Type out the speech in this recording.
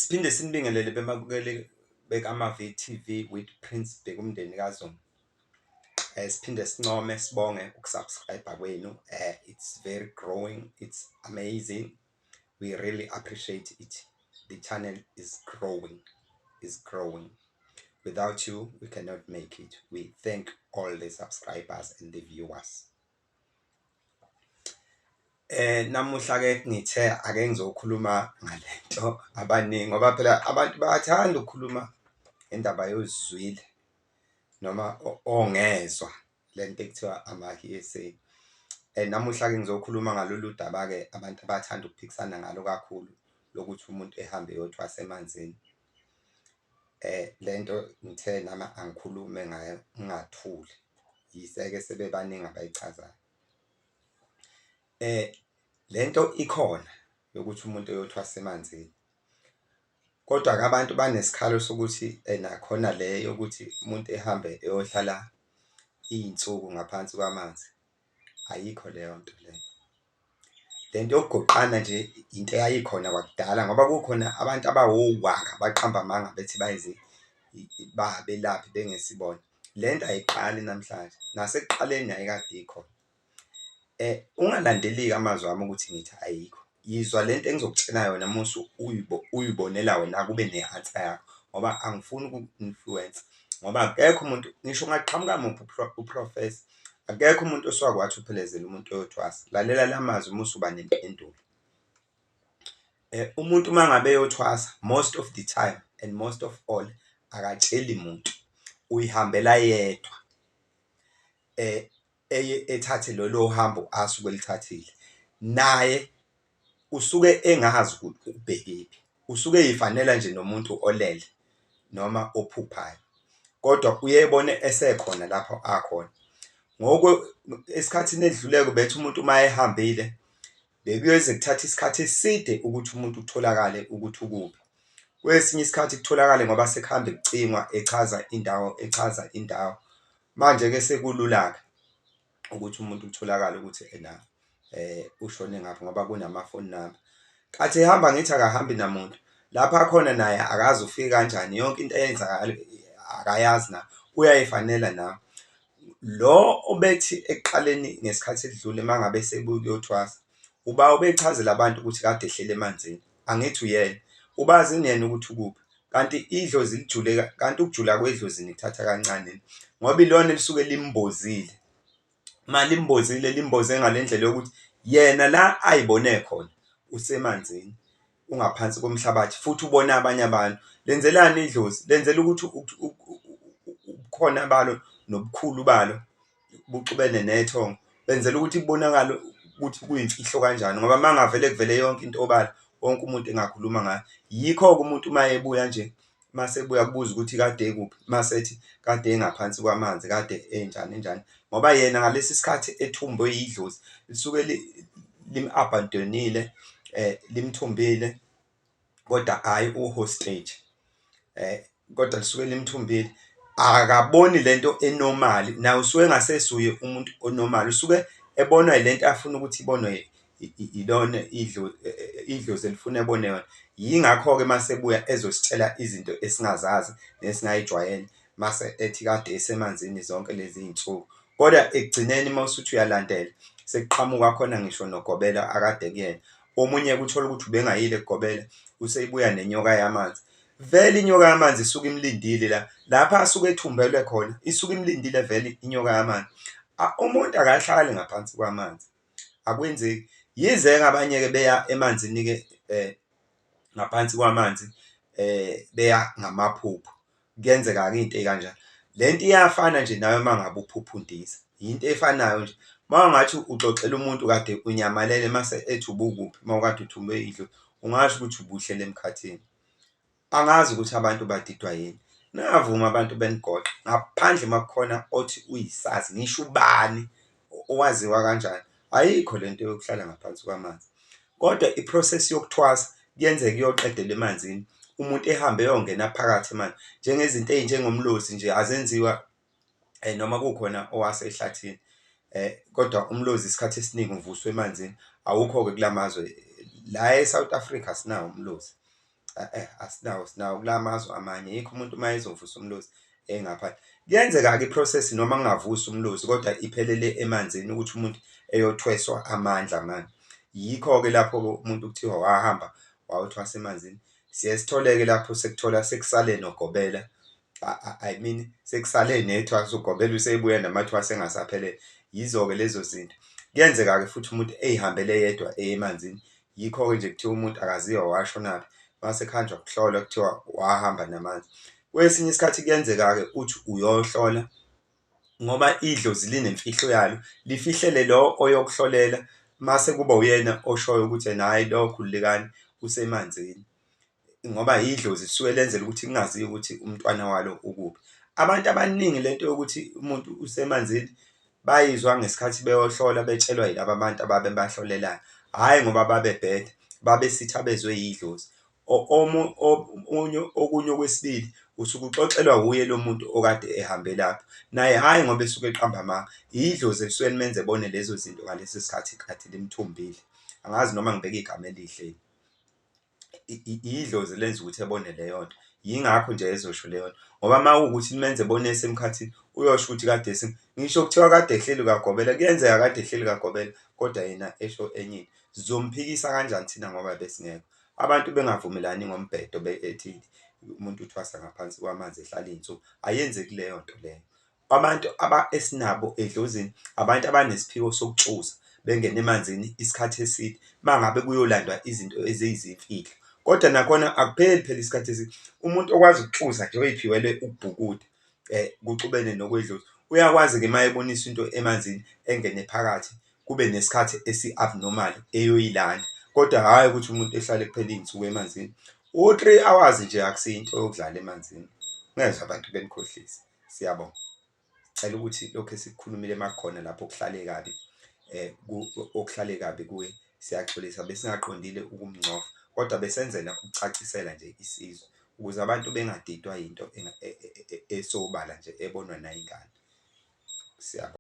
Siphinde sinibingelele bemabukeli bekaMavi TV with Prince Bhekumndeni kaZulu. Siphinde sincome, sibonge ukusubscribe kwenu. It's very growing, it's amazing. We really appreciate it. The channel is growing, is growing. Without you, we cannot make it. We thank all the subscribers and the viewers. Namuhla ke ngithe ake ngizokhuluma ngalento abaningi, ngoba phela abantu bayathanda ukukhuluma indaba yozwile noma ongezwa lento ekuthiwa ama-hearsay. Namuhla ke ngizokhuluma ngalolu daba ke abantu abathanda ukuphikisana ngalo kakhulu, lokuthi umuntu ehambe eyothwasa emanzini. Lento ngithe nami angikhulume ngayo, ngingathuli, yize-ke sebebaningi abayichazayo. Lento ikhona yokuthi umuntu eyothwasa emanzini, kodwa-ke abantu banesikhalo sokuthi ena khona le yokuthi umuntu ehambe eyohlala iy'nsuku ngaphansi kwamanzi, ayikho leyo nto leyo. Lento yokugoqana nje into eyayikhona kwakudala, ngoba kukhona abantu abawowaka abaqamba amanga bethi babelaphi bengesibona. Lento ayiqali namhlanje, nasekuqaleni yayikade ikhona. Ungalandeli-ke amazwi ami ukuthi ngithi ayikho, yizwa lento engizokutshela yona mase uyibonela wena kube ne-answer yakho, ngoba angifuni ukuku-influence-a, ngoba akekho umuntu, ngisho kungaqhamuka muphi uprofesa, akekho umuntu osowake wathi uphelezela umuntu oyothwasa. Lalela la mazwi mase uba nempendulo. Umuntu uma ngabe eyothwasa, most of the time and most of all, akatsheli muntu, uyihambela yedwa, eye ethathe lolo hambo asuke elithathile, naye usuke engazi ukuthi ubhekephi, usuke ey'fanela nje nomuntu olele noma ophuphayo, kodwa uyebone esekhona lapho akhona. Ngoku esikhathini edlule bethi umuntu uma ehambile bekuyoze kuthathe isikhathi eside ukuthi umuntu kutholakale ukuthi ukuphi. Kwesinye isikhathi kutholakale ngoba sekuhambe kucingwa, echaza indawo, echaza indawo. Manje-ke sekulula-ke ukuthi umuntu kutholakale ukuthi ena ushone ngaphi ngoba kunama-phone number. Kathi ehamba ngithi akahambi namuntu, lapha akhona naye akazi ufike kanjani, yonke into eyenzakala akayazi naye, uyayifanela nawe. Lo obethi ekuqaleni ngesikhathi esidlule uma ngabe sebuya ukuyothwasa, uba ubechazela abantu ukuthi kade ehleli emanzini, angithi uyena, ubazi yena ukuthi ukuphi, kanti idlozi lijule, kanti ukujula kwedlozi nikuthatha kancane, ngoba ilona elisuke limbozile. Uma limbozile, limboze ngale ndlela yokuthi yena la ayibone khona usemanzini, ungaphansi komhlabathi futhi ubona abanye abantu. Lenzelani idlozi? Lenzela ukuthi ubukhona balo nobukhulu balo buxubene nethongo, benzela ukuthi kubonakale ukuthi kuyimfihlo kanjani, ngoba uma ngavele kuvele yonke into obala, wonke umuntu engakhuluma ngayo. Yikho-ke umuntu uma ebuya nje, mase ebuya kubuza ukuthi kade ekuphi, mase ethi kade engaphansi kwamanzi, kade enjani enjani, ngoba yena ngalesi sikhathi ethumbwe idlozi lisuke lim-abandon-ile, limthumbile, kodwa hhayi u-hostage, kodwa lisuke limthumbile, akaboni lento e-normal, naye usuke engasesuye umuntu o-normal, usuke ebonwa lento afuna ukuthi ibonwe ilona idlozi elifuna ebone yona. Yingakho-ke mase ebuya ezositshela izinto esingazazi nesingayijwayele, mase ethi kade esemanzini zonke lezi iy'nsuku, kodwa ekugcineni uma usuthi uyalandela sekuqhamuka khona ngisho nogobela akade kuyena. Omunye-ke uthole ukuthi ubengayile kugobela, usebuya nenyoka yamanzi. Vele inyoka yamanzi isuke imlindile la, lapha asuke ethumbelwe khona, isuke imlindile vele inyoka yamanzi. Umuntu akahlali ngaphansi kwamanzi, akwenzeki. Yize-ke abanye-ke beya emanzini-ke ngaphansi kwamanzi, beya ngamaphupho, kuyenzeka-ke into ey'kanjalo. Lento iyafana nje nawe uma ngabe uphupha undiza, into efanayo nje. Uma ungathi uxoxela umuntu kade unyamalele mase ethi ubukuphi, uma ukade uthumbe idlozi, ungasho ukuthi ubuhleli emkhathini. Angazi ukuthi abantu badidwa yini. Ningavumi abantu benigoqe ngaphandle uma kukhona othi uyisazi, ngisho ubani owaziwa kanjani, ayikho lento yokuhlala ngaphansi kwamanzi. Kodwa i-process yokuthwasa kuyenzeka iyoqedela emanzini, umuntu ehambe eyongena phakathi emanzini, njengezinto ey'njengomlozi nje azenziwa noma kukhona owasehlathini, kodwa umlozi isikhathi esiningi uvuswa emanzini, awukho-ke kula mazwe la e-South Africa asinawo umlozi. Asinawo, sinawo kula mazwe amanye, yikho umuntu uma ezovusa umlozi engaphandle. Kuyenzeka-ke i-process noma kungavuswa umlozi kodwa iphelele emanzini ukuthi umuntu eyothweswa amandla manje. Yikho-ke lapho-ke umuntu kuthiwa wahamba wayothwasa emanzini. Siye sithole-ke lapho sekuthola sekusale nogobela, I mean sekusale nethwasa, ugobela usebuya namathwasa engasaphelele. Yizo-ke lezo zinto. Kuyenzeka-ke futhi umuntu ey'hambele yedwa eye emanzini, yikho-ke nje kuthiwa umuntu akaziwa washonaphi mase kuhanjwa kuhlolwa kuthiwa wahamba namanzi. Kwesinye isikhathi kuyenzeka-ke uthi uyohlola ngoba idlozi linemfihlo yalo, lifihlele lo oyokuhlolela mase kuba uyena oshoyo ukuthi ena hhayi lo khululekani usemanzini, ngoba idlozi lisuke lenzela ukuthi kungaziwa ukuthi umntwana walo ukuphi. Abantu abaningi lento yokuthi umuntu usemanzini bayizwa ngesikhathi beyohlola betshelwa yilaba bantu ababebahlolelayo, hhayi ngoba babebheda babesithi abezwe idlozi. Omunye okunye okwesibili, usuke uxoxelwa wuye lo muntu okade ehambe lapho, naye hhayi ngoba esuke eqamba amanga, idlozi elisuke limenza ebone lezo zinto ngaleso sikhathi kade limthumbile. Angazi noma ngibeke igama elihle yini. Idlozi elenza ukuthi ebone leyo nto, yingakho nje ezosho leyo nto ngoba uma kuwukuthi limenza ebone esemkhathini uyosho ukuthi kade ngisho kuthiwa kade ehleli kagobela, kuyenzeka kade ehleli kagobela kodwa yena esho enye into. Sizomphikisa kanjani thina ngoba besingekho? Abantu bengavumelani ngombhedo ethi umuntu uthwasa ngaphansi kwamanzi ehlala iy'nsuku, ayenzeki leyo nto leyo. Abantu esinabo edlozini abantu abanesiphiwo sokutshuza bengene emanzini isikhathi eside uma ngabe kuyolandwa izinto eziyizimfihlo, kodwa nakhona akupheli phela isikhathi eside. Umuntu okwazi ukutshuza nje oyiphiwele ukubhukuda kuxubene nokwedlozi, uyakwazi-ke uma eboniswa into emanzini engene phakathi kube nesikhathi esi-abnormal eyoyilanda, kodwa hhayi ukuthi umuntu ehlale kuphela iy'nsuku emanzini. U-3 hours nje akusiyo into yokudlala emanzini, ungezwa abantu benikhohlisa. Siyabonga. Sicela ukuthi lokhu esikukhulumile makukhona lapho kuhlale kabi okuhlale kabi kuye, siyaxolisa besingaqondile ukumncofa kodwa besenzela ukucacisela nje isizwe ukuze abantu bengadidwa yinto esobala nje ebonwa nayingane. Siyabonga.